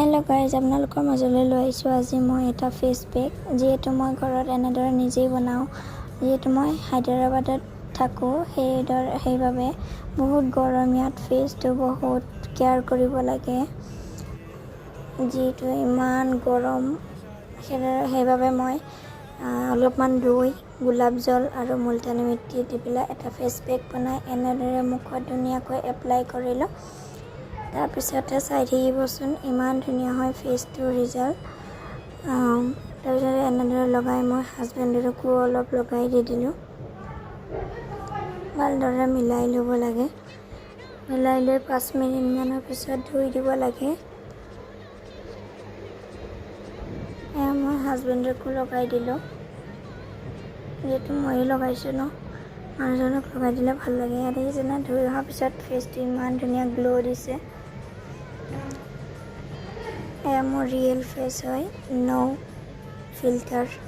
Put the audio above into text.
Hello' guys, আপোনালোকৰ মাজলৈ লৈ আহিছোঁ আজি মই এটা ফেচ পেক, যিহেতু মই ঘৰত এনেদৰে নিজেই বনাওঁ। যিহেতু মই হায়দৰাবাদত থাকোঁ, সেইদৰে সেইবাবে বহুত গৰম ইয়াত। ফেচটো বহুত কেয়াৰ কৰিব লাগে, যিহেতু ইমান গৰম। সেইদৰে সেইবাবে মই অলপমান দৈ, গোলাপ জল আৰু মুলতানি মিট্টি দি পেলাই এটা ফেচ পেক বনাই এনেদৰে মুখত ধুনীয়াকৈ এপ্লাই কৰিলোঁ। তাৰপিছতে চাই থাকিবচোন, ইমান ধুনীয়া হয় ফেচটোৰ ৰিজাল্ট। তাৰপিছতে এনেদৰে লগাই মই হাজবেণ্ডকো অলপ লগাই দি দিলোঁ। ভালদৰে মিলাই ল'ব লাগে। মিলাই লৈ 5 মিনিটমানৰ পিছত ধুই দিব লাগে। এয়া মই হাজবেণ্ডকো লগাই দিলোঁ। যিহেতু ময়ো লগাইছোঁ ন, মানুহজনক লগাই দিলে ভাল লাগে। ইয়াত দেখিছেনে, ধুই অহাৰ পিছত ফেচটো ইমান ধুনীয়া গ্ল' দিছে। এয়া মোৰ ৰিয়েল ফেচ হয়, ন' ফিল্টাৰ।